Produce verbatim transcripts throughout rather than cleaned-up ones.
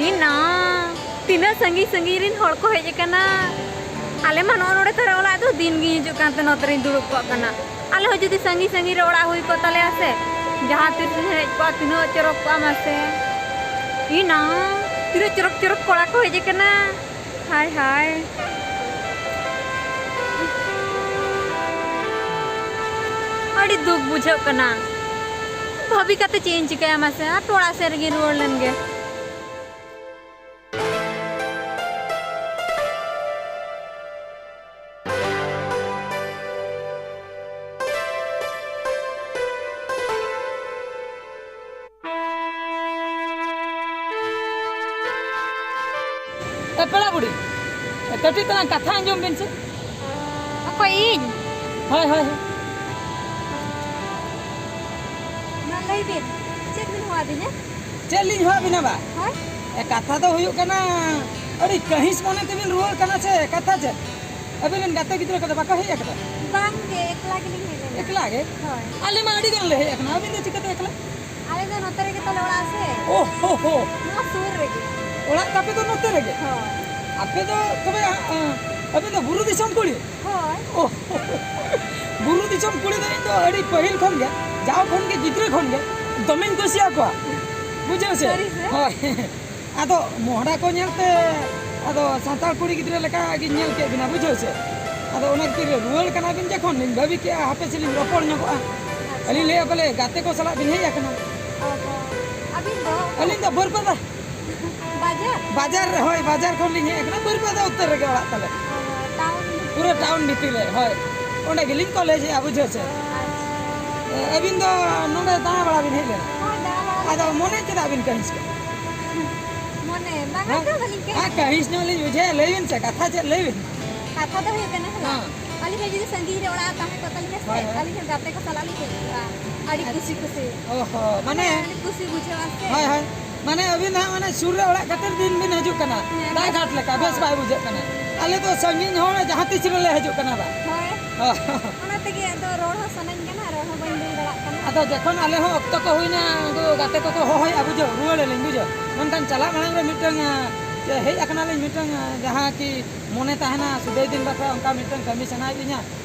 ᱤᱱᱟ, ᱛᱤᱱᱟᱹᱜ ᱥᱟᱺᱜᱤᱧ ᱥᱟᱺᱜᱤᱧ ᱨᱮᱱ ᱦᱚᱲ ᱠᱚ ᱦᱮᱡ ᱟᱠᱟᱱᱟ᱾ ᱟᱞᱮ ᱢᱟ ᱱᱚᱜᱼᱚ ᱱᱚᱰᱮ ᱛᱟᱞᱮ ᱚᱲᱟᱜ ᱫᱚ, ᱫᱤᱱ ᱜᱤᱧ ᱦᱤᱡᱩᱜ ᱠᱟᱱ ᱛᱮ ᱱᱚᱛᱮ ᱨᱤᱧ ᱫᱩᱲᱩᱵ ᱠᱚᱜ ᱠᱟᱱᱟ᱾ ᱟᱞᱮ ᱦᱚᱸ ᱡᱩᱫᱤ ᱥᱟᱺᱜᱤᱧ ᱥᱟᱺᱜᱤᱧ ᱨᱮ ᱚᱲᱟᱜ ᱦᱩᱭ ᱠᱚᱜ ᱛᱟᱞᱮᱭᱟ ᱥᱮ, ᱡᱟᱦᱟᱸ ᱛᱤᱥ ᱤᱧ ᱦᱮᱡ ᱠᱚᱜᱼᱟ, ᱛᱤᱱᱟᱹᱜ ᱪᱚᱨᱚᱠ ᱠᱚᱜᱼᱟ ᱢᱟᱥᱮ᱾ ᱤᱱᱟ, ᱛᱤᱱᱟᱹᱜ ᱪᱚᱨᱚᱠ ᱪᱚᱨᱚᱠ ᱠᱚᱲᱟ ᱠᱚ ᱦᱮᱡ ᱟᱠᱟᱱᱟ᱾ ᱦᱟᱭ ᱦᱟᱭ, ᱟᱹᱰᱤ ᱫᱩᱠ ᱵᱩᱡᱷᱟᱹᱜ ᱠᱟᱱᱟ᱾ ᱵᱷᱟᱹᱵᱤ ᱠᱟᱛᱮ ᱪᱮᱫ ᱤᱧ ᱪᱤᱠᱟᱹᱭᱟ ᱢᱟᱥᱮ, ᱟᱨ ᱚᱲᱟᱜ ᱥᱮᱫ ᱨᱮᱜᱮ ᱨᱩᱣᱟᱹᱲ ᱞᱮᱱ ᱜᱮ᱾ ᱮ ᱯᱮᱲᱟ ᱵᱩᱰᱷᱤ, ᱮ ᱠᱟᱹᱴᱤᱡ ᱛᱟᱞᱟᱝ ᱠᱟᱛᱷᱟ ᱟᱸᱡᱚᱢ ᱵᱤᱱ ᱥᱮ᱾ ᱚᱠᱚᱭ, ᱤᱧ? ᱦᱳᱭ, ᱦᱳᱭ, ᱦᱳᱭ᱾ ᱢᱟ ᱞᱟᱹᱭ ᱵᱤᱱ, ᱪᱮᱫ ᱵᱤᱱ ᱦᱚᱦᱚ ᱟᱹᱫᱤᱧᱟ? ᱪᱮᱫ ᱞᱤᱧ ᱦᱚᱦᱚ ᱟᱹᱵᱤᱱᱟ ᱵᱟ? ᱦᱳᱭ᱾ ᱮ, ᱠᱟᱛᱷᱟ ᱫᱚ ᱦᱩᱭᱩᱜ ᱠᱟᱱᱟ, ᱟᱹᱰᱤ ᱠᱟᱹᱦᱤᱥ ᱢᱚᱱᱮ ᱛᱮᱵᱤᱱ ᱨᱩᱣᱟᱹᱲ ᱠᱟᱱᱟ ᱥᱮ ᱠᱟᱛᱷᱟ ᱪᱮᱫ? ᱟᱹᱵᱤᱱ ᱨᱮᱱ ᱜᱟᱛᱮ ᱜᱤᱫᱽᱨᱟᱹ ᱠᱚᱫᱚ ᱵᱟᱠᱚ ᱦᱮᱡ ᱟᱠᱟᱫᱟ? ᱵᱟᱝ ᱜᱮ, ᱮᱠᱞᱟ ᱜᱮᱞᱤᱧ ᱦᱮᱡ ᱞᱮᱱᱟ᱾ ᱮᱠᱞᱟ ᱜᱮ? ᱦᱳᱭ᱾ ᱟᱞᱮ ᱢᱟ ᱟᱹᱰᱤ ᱜᱟᱱ ᱞᱮ ᱦᱮᱡ ᱟᱠᱟᱱᱟ, ᱟᱹᱵᱤᱱ ᱫᱚ ᱪᱤᱠᱟᱹᱛᱮ ᱮᱠᱞᱟ? ᱟᱞᱮ ᱫᱚ ᱱᱚᱛᱮ ᱨᱮᱜᱮ ᱛᱟᱞᱮ ᱚᱲᱟᱜ ᱥᱮ᱾ ᱳ ᱦᱳ ᱦᱳ᱾ ᱱᱚᱣᱟ ᱥᱩᱨ ᱨᱮᱜᱮ᱾ ᱚᱲᱟᱜ ᱛᱟᱯᱮ ᱫᱚ ᱱᱚᱛᱮ ᱨᱮᱜᱮ? ᱦᱳᱭ᱾ ᱟᱯᱮ ᱫᱚ ᱛᱚᱵᱮ, ᱟ, ᱟ, ᱟᱹᱵᱤᱱ ᱫᱚ ᱵᱩᱨᱩ ᱫᱤᱥᱚᱢ ᱠᱩᱲᱤ? ᱦᱳᱭ᱾ ᱳ ᱦᱳ ᱦᱳ᱾ ᱵᱩᱨᱩ ᱫᱤᱥᱚᱢ ᱠᱩᱲᱤ ᱫᱚ ᱤᱧ ᱫᱚ ᱟᱹᱰᱤ ᱯᱟᱹᱦᱤᱞ ᱠᱷᱚᱱ ᱜᱮ, ᱡᱟᱣ ᱠᱷᱚᱱ ᱜᱮ, ᱜᱤᱫᱽᱨᱟᱹ ᱠᱷᱚᱱ ᱜᱮ ᱫᱚᱢᱮᱧ ᱠᱩᱥᱤᱭᱟᱠᱚᱣᱟ᱾ ᱵᱩᱡᱷᱟᱹᱣ ᱥᱮ? ᱥᱟᱹᱨᱤ ᱥᱮ? ᱦᱳᱭ᱾ ᱟᱫᱚ ᱢᱚᱦᱰᱟ ᱠᱚ ᱧᱮᱞᱛᱮ, ᱟᱫᱚ ᱥᱟᱱᱛᱟᱲ ᱠᱩᱲᱤ ᱜᱤᱫᱽᱨᱟᱹ ᱞᱮᱠᱟ ᱜᱤᱧ ᱧᱮᱞ ᱠᱮᱫ ᱵᱤᱱᱟ, ᱵᱩᱡᱷᱟᱹᱣ ᱥᱮ? ᱟᱫᱚ ᱚᱱᱟ ᱠᱷᱟᱹᱛᱤᱨ ᱨᱩᱣᱟᱹᱲ ᱠᱟᱱᱟ ᱵᱤᱱ ᱡᱚᱠᱷᱚᱱ, ᱞᱤᱧ ᱵᱷᱟᱹᱵᱤ ᱠᱮᱜᱼᱟ, ᱦᱟᱯᱮ ᱥᱮ ᱞᱤᱧ ᱨᱚᱯᱚᱲ ᱧᱚᱜᱚᱜᱼᱟ᱾ ᱟᱪᱪᱷᱟ᱾ ᱟᱹᱞᱤᱧ ᱞᱟᱹᱭᱟ ᱯᱟᱞᱮ ᱜᱟᱛᱮ ᱠᱚ ᱥᱟᱞᱟᱜ ᱵᱤᱱ ᱦᱮᱡ ᱟᱠᱟᱱᱟ᱾ ᱚ ᱦᱚᱸ᱾ ᱟᱹᱵᱤᱱ ᱫᱚ? ᱟᱹᱞᱤᱧ ᱫᱚ ᱵᱟᱹᱨᱯᱟᱫᱟ᱾ ᱵᱟᱡᱟᱨ? ᱵᱟᱡᱟᱨ ᱨᱮ, ᱦᱳᱭ, ᱵᱟᱡᱟᱨ ᱠᱷᱚᱱ ᱞᱤᱧ ᱦᱮᱡ ᱟᱠᱟᱱᱟ, ᱵᱟᱹᱨᱯᱟᱫᱟ ᱩᱛᱟᱹᱨ ᱨᱮᱜᱮ ᱚᱲᱟᱜ ᱛᱟᱞᱮ᱾ ᱚ ᱦᱚᱸ, ᱴᱟᱣᱩᱱ᱾ ᱯᱩᱨᱟᱹ ᱴᱟᱣᱩᱱ ᱵᱷᱤᱛᱤᱨ ᱨᱮ, ᱦᱳᱭ᱾ ᱚᱸᱰᱮ ᱜᱮᱞᱤᱧ ᱠᱚᱞᱮᱡᱽ ᱮᱜᱼᱟ, ᱵᱩᱡᱷᱟᱹᱣ ᱥᱮ? ᱟᱪᱪᱷᱟ᱾ ᱟᱹᱵᱤᱱ ᱫᱚ ᱱᱚᱰᱮ ᱫᱟᱬᱟ ᱵᱟᱲᱟ ᱵᱤᱱ ᱦᱮᱡ ᱞᱮᱱᱟ? ᱦᱳᱭ, ᱫᱟᱬᱟ ᱵᱟᱲᱟ ᱟᱫᱚ ᱞᱤᱧ ᱢᱚᱱᱮ ᱪᱮᱫᱟᱜ ᱵᱤᱱ ᱠᱟᱹᱦᱤᱥ ᱠᱟᱱᱟ? ᱢᱚᱱᱮ, ᱵᱟᱝᱟ ᱦᱮᱸ? ᱛᱚ, ᱵᱟᱹᱞᱤᱧ ᱠᱟᱹᱦᱤᱥ ᱟᱨ ᱠᱟᱱᱟ᱾ ᱠᱟᱹᱦᱤᱥ ᱧᱚᱜ ᱞᱤᱧ ᱵᱩᱡᱷᱟᱹᱣᱮᱫ, ᱞᱟᱹᱭ ᱵᱤᱱ ᱥᱮ, ᱠᱟᱛᱷᱟ ᱪᱮᱫ ᱞᱟᱹᱭ ᱵᱤᱱ? ᱠᱟᱛᱷᱟ ᱫᱚ ᱦᱩᱭᱩᱜ ᱠᱟᱱᱟ, ᱦᱮᱸ᱾ ᱦᱮᱸ᱾ ᱟᱹᱞᱤᱧ ᱦᱚᱸ ᱡᱩᱫᱤ ᱥᱟᱺᱜᱤᱧ ᱨᱮ ᱚᱲᱟᱜ ᱛᱟᱦᱮᱸ ᱠᱚᱜ ᱛᱟᱹᱞᱤᱧᱟ ᱥᱮ, ᱦᱳᱭ, ᱦᱳᱭ᱾ ᱟᱹᱞᱤᱧ ᱦᱚᱸ ᱜᱟᱛᱮ ᱠᱚ ᱥᱟᱞᱟᱜ ᱞᱤᱧ ᱦᱮᱡ ᱠᱚᱜᱼᱟ᱾ ᱟᱹᱰᱤ ᱟᱪᱪᱷᱟ᱾ ᱠᱩᱥᱤ ᱠᱩᱥᱤ᱾ ᱚ ᱦᱚᱸ, ᱢᱟᱱᱮ ᱟᱹᱰᱤ ᱠᱩᱥᱤ ᱵᱩᱡᱷᱟᱹᱜᱼᱟ ᱥᱮ᱾ ᱦᱳᱭ, ᱦᱳᱭ᱾ ᱢᱟᱱᱮ ᱟᱹᱵᱤᱱ ᱫᱚ ᱦᱟᱸᱜ ᱢᱟᱱᱮ ᱥᱩᱨ ᱨᱮ ᱚᱲᱟᱜ ᱠᱷᱟᱹᱛᱤᱨ ᱫᱤᱱ ᱵᱤᱱ ᱦᱤᱡᱩᱜ ᱠᱟᱱᱟ᱾ ᱦᱮᱸ, ᱫᱟᱜ ᱵᱮᱥ᱾ ᱜᱷᱟᱴ ᱞᱮᱠᱟ, ᱵᱮᱥ ᱦᱳᱭ᱾ ᱵᱟᱭ ᱵᱩᱡᱷᱟᱹᱜ ᱠᱟᱱᱟ᱾ ᱟᱞᱮ ᱫᱚ ᱥᱟᱺᱜᱤᱧ ᱦᱚᱲ ᱡᱟᱦᱟᱸ ᱛᱤᱥ ᱨᱮᱞᱮ ᱦᱤᱡᱩᱜ ᱠᱟᱱᱟ ᱵᱟ᱾ ᱦᱳᱭ᱾ ᱦᱳᱭ᱾ ᱚᱱᱟ ᱛᱮᱜᱮ ᱟᱫᱚ ᱨᱚᱲ ᱦᱚᱸ ᱥᱟᱱᱟᱧ ᱠᱟᱱᱟ, ᱨᱚᱲ ᱦᱚᱸ ᱵᱟᱹᱧ ᱞᱟᱹᱭ ᱫᱟᱲᱮᱭᱟᱜ ᱠᱟᱱᱟ᱾ ᱟᱫᱚ ᱡᱚᱠᱷᱚᱱ ᱟᱞᱮ ᱦᱚᱸ ᱚᱠᱛᱚ ᱠᱚ ᱦᱩᱭᱱᱟ, ᱩᱱᱠᱩ ᱜᱟᱛᱮ ᱠᱚᱠᱚ ᱦᱚᱦᱚᱭᱟ, ᱵᱩᱡᱷᱟᱹᱣ, ᱨᱩᱣᱟᱹᱲ ᱟᱹᱞᱤᱧ, ᱵᱩᱡᱷᱟᱹᱣ᱾ ᱢᱮᱱᱠᱷᱟᱱ ᱪᱟᱞᱟᱜ ᱢᱟᱲᱟᱝ ᱨᱮ ᱢᱤᱫᱴᱟᱝ, ᱮ, ᱡᱮ ᱦᱮᱡ ᱟᱠᱟᱱᱟᱞᱤᱧ, ᱢᱤᱫᱴᱟᱝ, ᱮ, ᱡᱟᱦᱟᱸ ᱠᱤ ᱢᱚᱱᱮ ᱛᱟᱦᱮᱱᱟ ᱥᱩᱫᱟᱹᱭ ᱫᱤᱱ ᱵᱟᱠᱷᱨᱟ ᱚᱱᱠᱟ ᱢᱤᱫᱴᱟᱝ ᱠᱟᱹᱢᱤ ᱥᱟᱱᱟᱭᱮᱫ ᱞᱤᱧᱟ᱾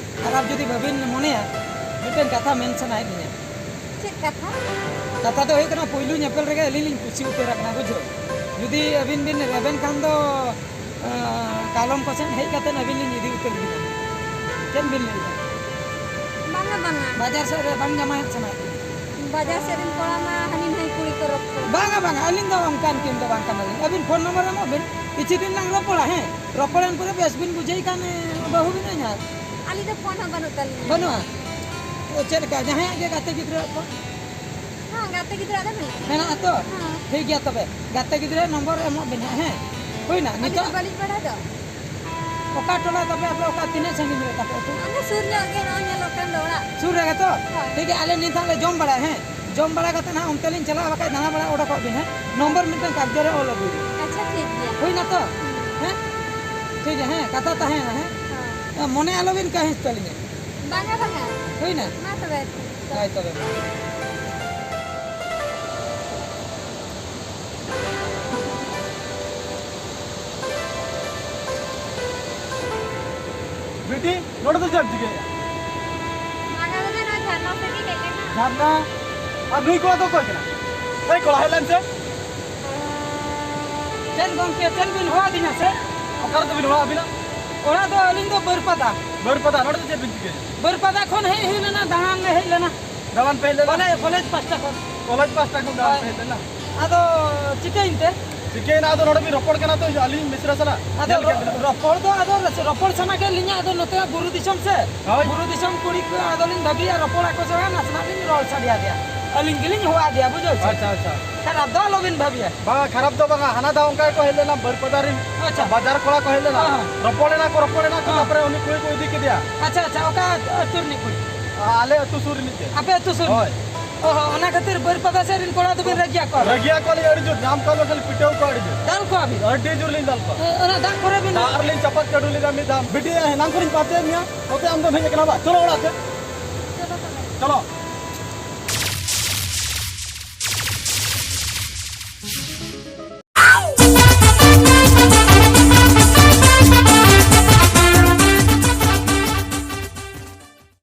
ᱟᱨ ᱟᱯ ᱡᱩᱫᱤ ᱵᱟᱹᱵᱤᱱ ᱢᱚᱱᱮᱭᱟ, ᱢᱤᱫᱴᱟᱝ ᱠᱟᱛᱷᱟ ᱢᱮᱱ ᱥᱟᱱᱟᱭᱮᱫ ᱞᱤᱧᱟ᱾ ᱪᱮᱫ ᱠᱟᱛᱷᱟ? ᱠᱟᱛᱷᱟ ᱫᱚ ᱦᱩᱭᱩᱜ ᱠᱟᱱᱟ, ᱯᱩᱭᱞᱩ ᱧᱮᱯᱮᱞ ᱨᱮᱜᱮ ᱟᱹᱞᱤᱧ ᱞᱤᱧ ᱠᱩᱥᱤ ᱩᱛᱟᱹᱨ ᱟᱠᱟᱱᱟ, ᱵᱩᱡᱷᱟᱹᱣ᱾ ᱡᱩᱫᱤ ᱟᱹᱵᱤᱱ ᱵᱤᱱ ᱨᱮᱵᱮᱱ ᱠᱷᱟᱱ ᱫᱚ, ᱟᱸ, ᱠᱟᱞᱚᱢ ᱠᱚᱥᱮᱫ ᱦᱮᱡ ᱠᱟᱛᱮᱫ ᱟᱹᱵᱤᱱ ᱞᱤᱧ ᱤᱫᱤ ᱩᱛᱟᱹᱨ ᱵᱤᱱᱟ᱾ ᱪᱮᱫ ᱵᱤᱱ ᱞᱟᱹᱭᱫᱟ? ᱵᱟᱝᱟ, ᱵᱟᱝᱟ᱾ ᱵᱟᱡᱟᱨ ᱥᱮᱫ ᱨᱮ ᱵᱟᱝ ᱡᱟᱶᱟᱭᱚᱜ ᱥᱟᱱᱟᱭᱮᱫ ᱵᱤᱱᱟ? ᱵᱟᱡᱟᱨ ᱥᱮᱫ ᱨᱮᱱ ᱠᱚᱲᱟ ᱢᱟ ᱦᱟᱹᱱᱤ ᱱᱟᱹᱭ ᱠᱩᱲᱤ ᱠᱚ ᱨᱚᱯᱚᱲ᱾ ᱵᱟᱝᱟ, ᱵᱟᱝᱟ, ᱟᱹᱞᱤᱧ ᱫᱚ ᱚᱱᱠᱟᱱ ᱠᱤᱱ ᱫᱚ ᱵᱟᱝ ᱠᱟᱱᱟᱞᱤᱧ᱾ ᱟᱹᱵᱤᱱ ᱯᱷᱳᱱ ᱱᱚᱢᱵᱚᱨ ᱮᱢᱚᱜ ᱵᱤᱱ, ᱠᱤᱪᱷᱩ ᱫᱤᱱ ᱞᱟᱝ ᱨᱚᱯᱚᱲᱟ, ᱦᱮᱸ? ᱨᱚᱯᱚᱲᱮᱱ ᱯᱚᱨᱮ ᱵᱮᱥ ᱵᱤᱱ ᱵᱩᱡᱷᱟᱹᱣ ᱠᱷᱟᱱ, ᱮ, ᱵᱟᱹᱦᱩ ᱵᱤᱱ ᱟᱹᱧᱟ᱾ ᱟᱹᱞᱤᱧ ᱫᱚ ᱯᱷᱳᱱ ᱦᱚᱸ ᱵᱟᱹᱱᱩᱜ ᱛᱟᱹᱞᱤᱧᱟ᱾ ᱵᱟᱹᱱᱩᱜᱼᱟ? ᱚ, ᱪᱮᱫ ᱞᱮᱠᱟ? ᱡᱟᱦᱟᱸᱭᱟᱜ ᱜᱮ ᱜᱟᱛᱮ ᱜᱤᱫᱽᱨᱟᱹ ᱯᱷᱳᱱ? ᱦᱮᱸ, ᱜᱟᱛᱮ ᱜᱤᱫᱽᱨᱟᱹ ᱫᱚ ᱢᱮᱱᱟᱜᱼᱟ᱾ ᱢᱮᱱᱟᱜᱼᱟ ᱛᱚ? ᱦᱮᱸ᱾ ᱴᱷᱤᱠ ᱜᱮᱭᱟ ᱛᱚᱵᱮ᱾ ᱜᱟᱛᱮ ᱜᱤᱫᱽᱨᱟᱹ ᱱᱚᱢᱵᱚᱨ ᱮᱢᱚᱜ ᱵᱤᱱ ᱦᱟᱸᱜ, ᱦᱮᱸ? ᱦᱩᱭᱱᱟ? ᱟᱹᱞᱤᱧ ᱱᱤᱛᱚᱜ ᱫᱚ ᱵᱟᱹᱞᱤᱧ ᱵᱟᱲᱟᱭ ᱫᱚ᱾ ᱚᱠᱟ ᱴᱚᱞᱟ ᱛᱟᱯᱮ, ᱟᱯᱮ ᱚᱠᱟ, ᱛᱤᱱᱟᱹᱜ ᱥᱟᱺᱜᱤᱧ ᱨᱮ ᱛᱟᱯᱮ ᱟᱹᱛᱩ? ᱚᱱᱮ ᱥᱩᱨ ᱧᱚᱜ ᱜᱮ, ᱱᱚᱜᱼᱚᱭ ᱧᱮᱞᱚᱜ ᱠᱟᱱ ᱫᱚ ᱚᱲᱟᱜ᱾ ᱥᱩᱨ ᱨᱮᱜᱮ ᱛᱚ? ᱦᱳᱭ᱾ ᱴᱷᱤᱠ ᱜᱮᱭᱟ, ᱟᱞᱮ ᱱᱤᱛ ᱦᱟᱸᱜ ᱞᱮ ᱡᱚᱢ ᱵᱟᱲᱟᱭᱟ, ᱦᱮᱸ? ᱡᱚᱢ ᱵᱟᱲᱟ ᱠᱟᱛᱮ ᱱᱟᱦᱟᱜ ᱚᱱᱛᱮ ᱞᱤᱧ ᱪᱟᱞᱟᱜᱼᱟ, ᱵᱟᱠᱷᱟᱡ ᱫᱟᱬᱟ ᱵᱟᱲᱟ ᱚᱰᱚᱠᱚᱜ ᱵᱤᱱ, ᱦᱮᱸ? ᱱᱚᱢᱵᱚᱨ ᱢᱤᱫᱴᱟᱝ ᱠᱟᱜᱡᱚ ᱨᱮ ᱚᱞ ᱟᱹᱜᱩᱭ ᱵᱤᱱ᱾ ᱟᱪᱪᱷᱟ, ᱴᱷᱤᱠ ᱜᱮᱭᱟ᱾ ᱦᱩᱭᱱᱟ ᱛᱚ? ᱦᱩᱸ᱾ ᱦᱮᱸ? ᱴᱷᱤᱠ ᱜᱮᱭᱟ, ᱦᱮᱸ, ᱠᱟᱛᱷᱟ ᱛᱟᱦᱮᱸᱭᱮᱱᱟ, ᱦᱮᱸ? ᱦᱮᱸ᱾ ᱢᱚᱱᱮ ᱟᱞᱚᱵᱤᱱ ᱠᱟᱹᱦᱤᱥ ᱛᱟᱹᱞᱤᱧᱟ᱾ ᱵᱟᱝᱟ, ᱵᱟᱝᱟ᱾ ᱦᱩᱭᱱᱟ? ᱢᱟ ᱛᱚᱵᱮ᱾ ᱦᱳᱭ ᱛᱚᱵᱮ᱾ ᱵᱤᱴᱤ, ᱱᱚᱰᱮ ᱫᱚ ᱪᱮᱫ ᱮᱢ ᱪᱤᱠᱟᱹᱭᱮᱫᱼᱟ? ᱵᱟᱝᱟ ᱫᱟᱫᱟ, ᱱᱚᱣᱟ ᱡᱷᱟᱨᱱᱟ ᱥᱮᱫ ᱜᱤᱧ ᱦᱮᱡ ᱞᱮᱱᱟ᱾ ᱡᱷᱟᱨᱱᱟ? ᱟᱨ ᱱᱩᱭ ᱠᱚᱲᱟ ᱫᱚ ᱚᱠᱚᱭ ᱠᱟᱱᱟ? ᱮᱭ ᱠᱚᱲᱟ, ᱦᱮᱡ ᱞᱮᱱ ᱥᱮ᱾ ᱪᱮᱫ ᱜᱚᱢᱠᱮ, ᱪᱮᱫ ᱵᱤᱱ ᱦᱚᱦᱚ ᱟᱹᱫᱤᱧᱟ ᱥᱮ? ᱚᱠᱟ ᱨᱮᱫᱚ ᱵᱤᱱ ᱦᱚᱦᱚ ᱟᱹᱵᱤᱱᱟ? ᱚᱲᱟᱜ ᱫᱚ ᱟᱹᱞᱤᱧ ᱫᱚ ᱵᱟᱹᱨᱯᱟᱫᱟ᱾ ᱵᱟᱹᱨᱯᱟᱫᱟ, ᱱᱚᱰᱮ ᱫᱚ ᱪᱮᱫ ᱵᱤᱱ ᱪᱤᱠᱟᱹᱭᱟ? ᱵᱟᱹᱨᱯᱟᱫᱟ ᱠᱷᱚᱱ ᱦᱮᱡ ᱦᱩᱭ ᱞᱮᱱᱟ, ᱫᱟᱬᱟᱱ ᱞᱮ ᱦᱮᱡ ᱞᱮᱱᱟ᱾ ᱫᱟᱬᱟᱱ ᱯᱮ ᱦᱮᱡ ᱞᱮᱱᱟ? ᱠᱚᱞᱮᱡᱽ, ᱠᱚᱞᱮᱡᱽ ᱯᱟᱥᱴᱟ ᱠᱷᱚᱱ᱾ ᱠᱚᱞᱮᱡᱽ ᱯᱟᱥᱴᱟ ᱠᱷᱚᱱ ᱫᱟᱬᱟᱱ ᱦᱳᱭ᱾ ᱯᱮ ᱦᱮᱡ ᱞᱮᱱᱟ? ᱟᱫᱚ ᱪᱤᱠᱟᱹᱭᱮᱱ ᱛᱮ? ᱪᱤᱠᱟᱹᱭᱮᱱᱟ? ᱟᱫᱚ ᱱᱚᱰᱮ ᱵᱤᱱ ᱨᱚᱯᱚᱲ ᱠᱟᱱᱟ ᱛᱚ, ᱟᱹᱞᱤᱧ ᱢᱤᱥᱨᱟ ᱥᱟᱞᱟᱜ᱾ ᱟᱫᱚ ᱧᱮᱞ ᱠᱮᱫ ᱨᱚ-, ᱵᱤᱱᱟ᱾ ᱨᱚᱯᱚᱲ ᱫᱚ ᱟᱫᱚ ᱨᱚᱯᱚᱲ ᱥᱟᱱᱟ ᱠᱮᱫ ᱞᱤᱧᱟ, ᱟᱫᱚ ᱱᱚᱛᱮ ᱵᱩᱨᱩ ᱫᱤᱥᱚᱢ ᱥᱮ᱾ ᱦᱳᱭ᱾ ᱵᱩᱨᱩ ᱫᱤᱥᱚᱢ ᱠᱩᱲᱤ ᱠᱚ ᱟᱫᱚᱞᱤᱧ ᱵᱷᱟᱹᱵᱤᱭᱟ, ᱨᱚᱯᱚᱲ ᱟᱠᱚ ᱥᱮ ᱵᱟᱝ, ᱱᱟᱥᱮᱱᱟᱜ ᱞᱤᱧ ᱨᱚᱲ ᱥᱟᱰᱮ ᱟᱫᱮᱭᱟ᱾ ᱟᱹᱞᱤᱧ ᱜᱮᱞᱤᱧ ᱦᱚᱦᱚ ᱟᱫᱮᱭᱟ, ᱵᱩᱡᱷᱟᱹᱣ ᱥᱮ? ᱟᱪᱪᱷᱟ, ᱟᱪᱪᱷᱟ᱾ ᱠᱷᱟᱨᱟᱯ ᱫᱚ ᱟᱞᱚᱵᱤᱱ ᱵᱷᱟᱹᱵᱤᱭᱟ᱾ ᱵᱟᱝ, ᱠᱷᱟᱨᱟᱯ ᱫᱚ ᱵᱟᱝᱟ, ᱦᱟᱱᱟ ᱫᱷᱟᱣ ᱚᱱᱠᱟ ᱜᱮᱠᱚ ᱦᱮᱡ ᱞᱮᱱᱟ, ᱵᱟᱹᱨᱯᱟᱫᱟ ᱨᱮᱱ ᱟᱪᱪᱷᱟ᱾ ᱵᱟᱡᱟᱨ ᱠᱚᱲᱟ ᱠᱚ ᱦᱮᱡ ᱞᱮᱱᱟ᱾ ᱦᱮᱸ, ᱦᱮᱸ᱾ ᱨᱚᱯᱚᱲ ᱮᱱᱟ ᱠᱚ, ᱨᱚᱯᱚᱲ ᱮᱱᱟ ᱠᱚ, ᱦᱮᱸ᱾ ᱛᱟᱨᱯᱚᱨᱮ ᱩᱱᱤ ᱠᱩᱲᱤ ᱠᱚ ᱤᱫᱤ ᱠᱮᱫᱮᱭᱟ᱾ ᱟᱪᱪᱷᱟ, ᱟᱪᱪᱷᱟ, ᱚᱠᱟ ᱟᱹᱛᱩ ᱨᱤᱱᱤᱡ ᱠᱩᱲᱤ? ᱟ-, ᱟᱞᱮ ᱟᱹᱛᱩ ᱥᱩᱨ ᱨᱤᱱᱤᱡ ᱜᱮ᱾ ᱟᱯᱮ ᱟᱹᱛᱩ ᱥᱩᱨ ᱨᱤᱱᱤᱡ? ᱦᱳᱭ᱾ ᱚ ᱦᱚᱸ, ᱚᱱᱟ ᱠᱷᱟᱹᱛᱤᱨ ᱵᱟᱹᱨᱯᱟᱫᱟ ᱥᱮᱫ ᱨᱤᱱ ᱠᱚᱲᱟ ᱫᱚᱵᱤᱱ ᱨᱟᱹᱜᱤᱭᱟᱜ ᱠᱚᱣᱟ? ᱨᱟᱹᱜᱤᱭᱟᱜ ᱠᱚᱣᱟᱞᱤᱧ ᱟᱹᱰᱤ ᱡᱳᱨ, ᱧᱟᱢ ᱠᱚᱣᱟ ᱠᱷᱟᱹᱞᱤ ᱯᱤᱴᱟᱹᱣ ᱠᱚᱣᱟ ᱟᱹᱰᱤ ᱡᱳᱨ᱾ ᱫᱟᱞ ᱠᱚᱣᱟ ᱵᱤᱱ? ᱟᱹᱰᱤ ᱡᱳᱨ ᱞᱤᱧ ᱫᱟᱞ ᱠᱚᱣᱟ᱾ ᱚ, ᱚᱱᱟ ᱫᱟᱜ ᱠᱚᱨᱮ ᱵᱤᱱ ᱫᱟᱜ ᱨᱮᱞᱤᱧ ᱪᱟᱯᱟᱫ ᱪᱟᱹᱰᱩ ᱞᱮᱫᱟ ᱢᱤᱫ ᱫᱷᱟᱣ᱾ ᱵᱤᱴᱤ, ᱦᱮᱱᱟᱝ ᱠᱷᱚᱱᱤᱧ ᱯᱟᱱᱛᱮᱭᱮᱫ ᱢᱮᱭᱟ, ᱱᱚᱛᱮ ᱟᱢ ᱫᱚᱢ ᱦᱮᱡ ᱟᱠᱟᱱᱟ ᱵᱟ? ᱪᱚᱞᱚ ᱚᱲᱟᱜ ᱛᱮ᱾ ᱪᱚᱞᱚ᱾